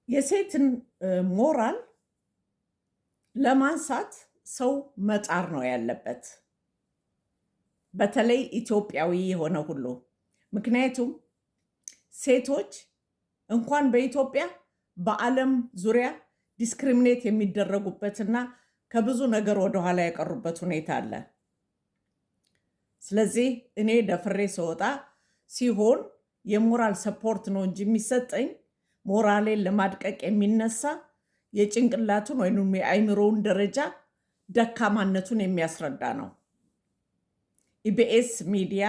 የሴትን ሞራል ለማንሳት ሰው መጣር ነው ያለበት፣ በተለይ ኢትዮጵያዊ የሆነ ሁሉ። ምክንያቱም ሴቶች እንኳን በኢትዮጵያ በዓለም ዙሪያ discriminate የሚደረጉበትና ከብዙ ነገር ወደኋላ የቀሩበት ሁኔታ አለ። ስለዚህ እኔ ደፍሬ ስወጣ ሲሆን የሞራል support ነው እንጂ የሚሰጠኝ ሞራሌን ለማድቀቅ የሚነሳ የጭንቅላቱን ወይም የአይምሮውን ደረጃ ደካማነቱን የሚያስረዳ ነው። ኢቢኤስ ሚዲያ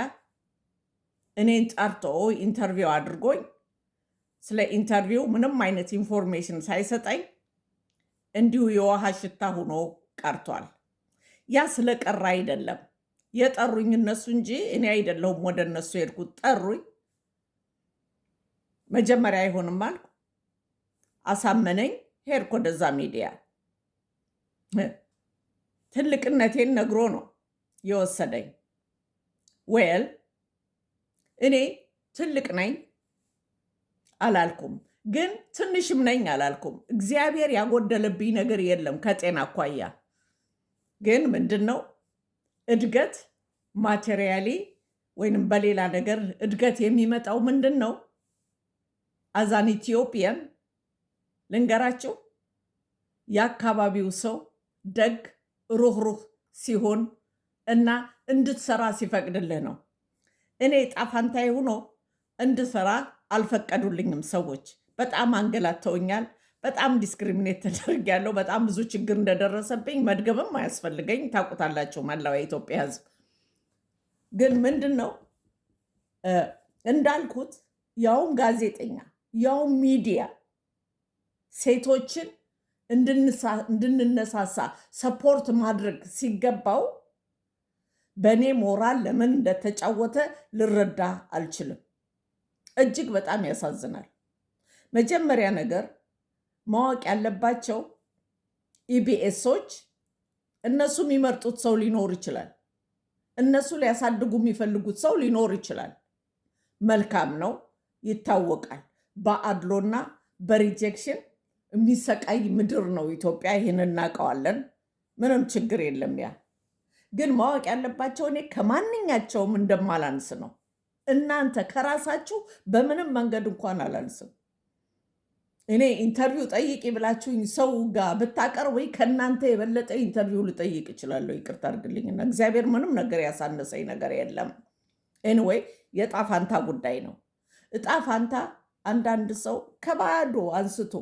እኔን ጠርቶ interview አድርጎኝ ስለ interview ምንም አይነት information ሳይሰጠኝ እንዲሁ የውሃ ሽታ ሆኖ ቀርቷል። ያ ስለቀረ አይደለም፣ የጠሩኝ እነሱ እንጂ እኔ አይደለሁም ወደ እነሱ የሄድኩት። ጠሩኝ። መጀመሪያ አይሆንም አልኩ። አሳመነኝ። ሄድኩ ወደዛ ሚዲያ። ትልቅነቴን ነግሮ ነው የወሰደኝ። Well፣ እኔ ትልቅ ነኝ አላልኩም፣ ግን ትንሽም ነኝ አላልኩም። እግዚአብሔር ያጎደለብኝ ነገር የለም ከጤና አኳያ። ግን ምንድን ነው እድገት materially ወይንም በሌላ ነገር እድገት የሚመጣው ምንድን ነው? As an Ethiopian ልንገራችሁ፣ የአካባቢው ሰው ደግ፣ ሩህሩህ ሲሆን እና እንድትሰራ ሲፈቅድልህ ነው። እኔ እጣፋንታዬ ሆኖ እንድሰራ አልፈቀዱልኝም ሰዎች። በጣም አንገላተውኛል። በጣም discriminate ተደርጊያለሁ። በጣም ብዙ ችግር እንደደረሰብኝ መድገምም አያስፈልገኝ፣ ታውቁታላችሁ፣ መላው የኢትዮጵያ ሕዝብ። ግን ምንድን ነው እንዳልኩት ያውም ጋዜጠኛ ያውም ሚዲያ ሴቶችን እንድንነሳሳ support ማድረግ ሲገባው በእኔ ሞራል ለምን እንደተጫወተ ልረዳ አልችልም። እጅግ በጣም ያሳዝናል። መጀመሪያ ነገር ማወቅ ያለባቸው ኢቢኤሶች እነሱ የሚመርጡት ሰው ሊኖር ይችላል። እነሱ ሊያሳድጉ የሚፈልጉት ሰው ሊኖር ይችላል። መልካም ነው፣ ይታወቃል። በአድሎና በ rejection የሚሰቃይ ምድር ነው ኢትዮጵያ። ይህን እናውቀዋለን። ምንም ችግር የለም። ያ ግን ማወቅ ያለባቸው እኔ ከማንኛቸውም እንደማላንስ ነው። እናንተ ከራሳችሁ በምንም መንገድ እንኳን አላንስም። እኔ interview ጠይቂ ብላችሁኝ ሰው ጋር ብታቀርቡኝ ከእናንተ የበለጠ interview ልጠይቅ እችላለሁ። ይቅርታ አድርግልኝና እግዚአብሔር ምንም ነገር ያሳነሰኝ ነገር የለም። Anyway፣ የእጣ ፋንታ ጉዳይ ነው። እጣ ፋንታ አንዳንድ ሰው ከባዶ አንስቶ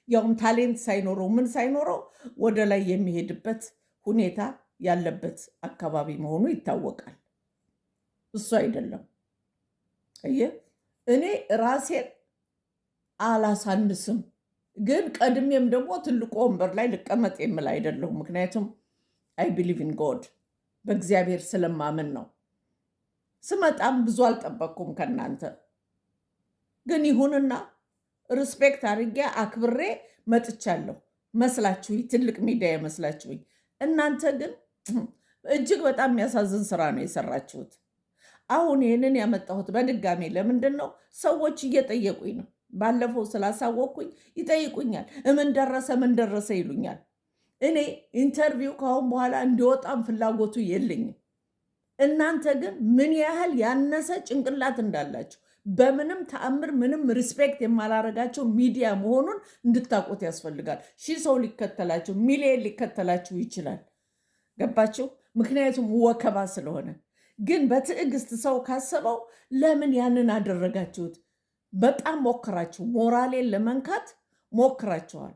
ያውም talent ሳይኖረው ምን ሳይኖረው ወደ ላይ የሚሄድበት ሁኔታ ያለበት አካባቢ መሆኑ ይታወቃል። እሱ አይደለም። አየህ፣ እኔ ራሴን አላሳንስም፣ ግን ቀድሜም ደግሞ ትልቁ ወንበር ላይ ልቀመጥ የምል አይደለሁም። ምክንያቱም I believe in God፣ በእግዚአብሔር ስለማምን ነው። ስመጣም ብዙ አልጠበቅኩም ከእናንተ፣ ግን ይሁንና respect አድርጌ አክብሬ መጥቻለሁ። መስላችሁኝ ትልቅ ሚዲያ የመስላችሁኝ፣ እናንተ ግን እጅግ በጣም የሚያሳዝን ስራ ነው የሰራችሁት። አሁን ይህንን ያመጣሁት በድጋሜ ለምንድን ነው? ሰዎች እየጠየቁኝ ነው። ባለፈው ስላሳወቅኩኝ ይጠይቁኛል። ምን ደረሰ፣ ምን ደረሰ ይሉኛል። እኔ interview ከአሁን በኋላ እንዲወጣም ፍላጎቱ የለኝም። እናንተ ግን ምን ያህል ያነሰ ጭንቅላት እንዳላችሁ፣ በምንም ተአምር ምንም respect የማላረጋቸው ሚዲያ መሆኑን እንድታውቁት ያስፈልጋል። ሺህ ሰው ሊከተላችሁ፣ ሚሊየን ሊከተላችሁ ይችላል። ገባችሁ? ምክንያቱም ወከባ ስለሆነ። ግን በትዕግስት ሰው ካሰበው ለምን ያንን አደረጋችሁት? በጣም ሞክራችሁ ሞራሌን ለመንካት ሞክራችኋል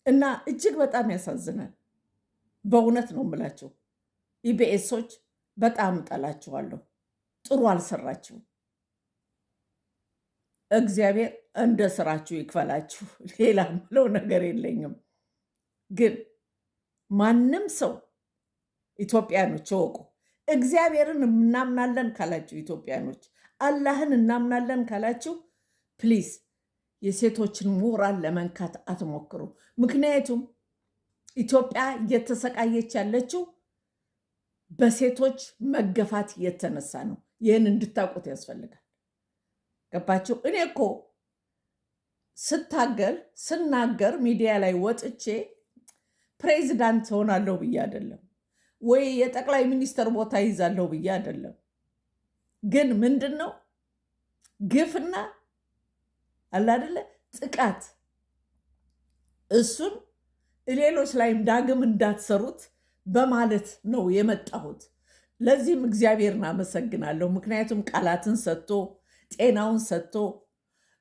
እና እጅግ በጣም ያሳዝናል። በእውነት ነው የምላችሁ፣ ኢቢኤሶች በጣም እጠላችኋለሁ። ጥሩ አልሰራችሁም። እግዚአብሔር እንደ ስራችሁ ይክፈላችሁ። ሌላ ምለው ነገር የለኝም። ግን ማንም ሰው፣ ኢትዮጵያኖች እወቁ፣ እግዚአብሔርን እናምናለን ካላችሁ፣ ኢትዮጵያኖች አላህን እናምናለን ካላችሁ፣ please የሴቶችን ሞራል ለመንካት አትሞክሩ። ምክንያቱም ኢትዮጵያ እየተሰቃየች ያለችው በሴቶች መገፋት የተነሳ ነው። ይህን እንድታውቁት ያስፈልጋል። ገባችሁ? እኔ እኮ ስታገል ስናገር ሚዲያ ላይ ወጥቼ ፕሬዚዳንት ሆናለሁ ብዬ አይደለም፣ ወይ የጠቅላይ ሚኒስትር ቦታ ይዛለሁ ብዬ አይደለም። ግን ምንድን ነው ግፍና አለ አይደለ ጥቃት፣ እሱን ሌሎች ላይም ዳግም እንዳትሰሩት በማለት ነው የመጣሁት። ለዚህም እግዚአብሔርን አመሰግናለሁ። ምክንያቱም ቃላትን ሰጥቶ፣ ጤናውን ሰጥቶ፣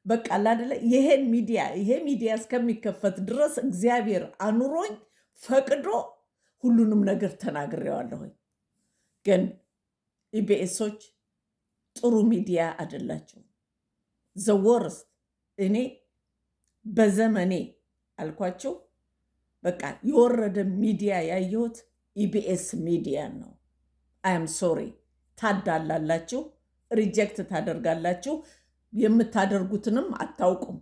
በቃ አለ አይደለ ይሄን ሚዲያ ይሄ ሚዲያ እስከሚከፈት ድረስ እግዚአብሔር አኑሮኝ ፈቅዶ ሁሉንም ነገር ተናግሬዋለሁኝ። ግን ኢቢኤሶች ጥሩ ሚዲያ አይደላችሁም። The worst። እኔ በዘመኔ አልኳችሁ፣ በቃ የወረደ ሚዲያ ያየሁት ኢቢኤስ ሚዲያ ነው። I'm sorry። ታዳላላችሁ፣ reject ታደርጋላችሁ፣ የምታደርጉትንም አታውቁም።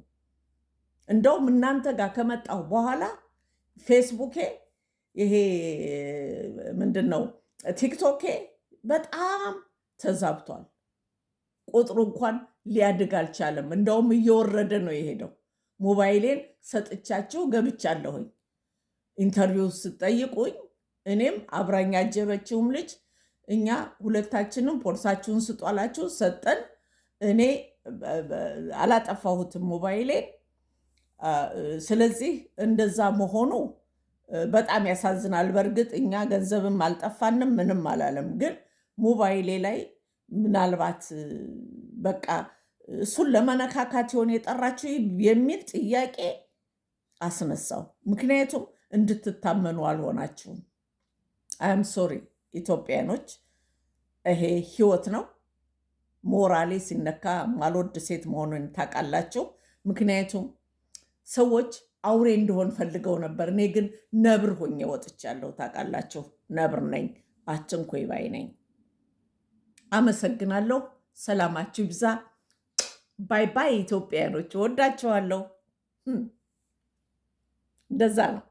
እንደውም እናንተ ጋር ከመጣሁ በኋላ ፌስቡኬ፣ ይሄ ምንድን ነው፣ ቲክቶኬ በጣም ተዛብቷል። ቁጥሩ እንኳን ሊያድግ አልቻለም። እንደውም እየወረደ ነው የሄደው። ሞባይሌን ሰጥቻችሁ ገብቻለሁኝ። Interview ስትጠይቁኝ እኔም አብራኝ ያጀበችውም ልጅ እኛ ሁለታችንም ቦርሳችሁን ስጡ አላችሁ፣ ሰጠን። እኔ አላጠፋሁትም ሞባይሌን። ስለዚህ እንደዛ መሆኑ በጣም ያሳዝናል። በእርግጥ እኛ ገንዘብም አልጠፋንም፣ ምንም አላለም። ግን ሞባይሌ ላይ ምናልባት በቃ እሱን ለመነካካት ይሆን የጠራችሁ የሚል ጥያቄ አስነሳው። ምክንያቱም እንድትታመኑ አልሆናችሁም። I'm sorry ኢትዮጵያኖች፣ ይሄ ህይወት ነው። ሞራሌ ሲነካ ማልወድ ሴት መሆኑን ታውቃላችሁ። ምክንያቱም ሰዎች አውሬ እንድሆን ፈልገው ነበር። እኔ ግን ነብር ሆኜ ወጥቻለሁ። ታውቃላችሁ፣ ነብር ነኝ፣ አትንኩኝ ባይ ነኝ። አመሰግናለሁ። ሰላማችሁ ይብዛ። Bye bye ኢትዮጵያኖች፣ እወዳችኋለሁ። እንደዛ ነው።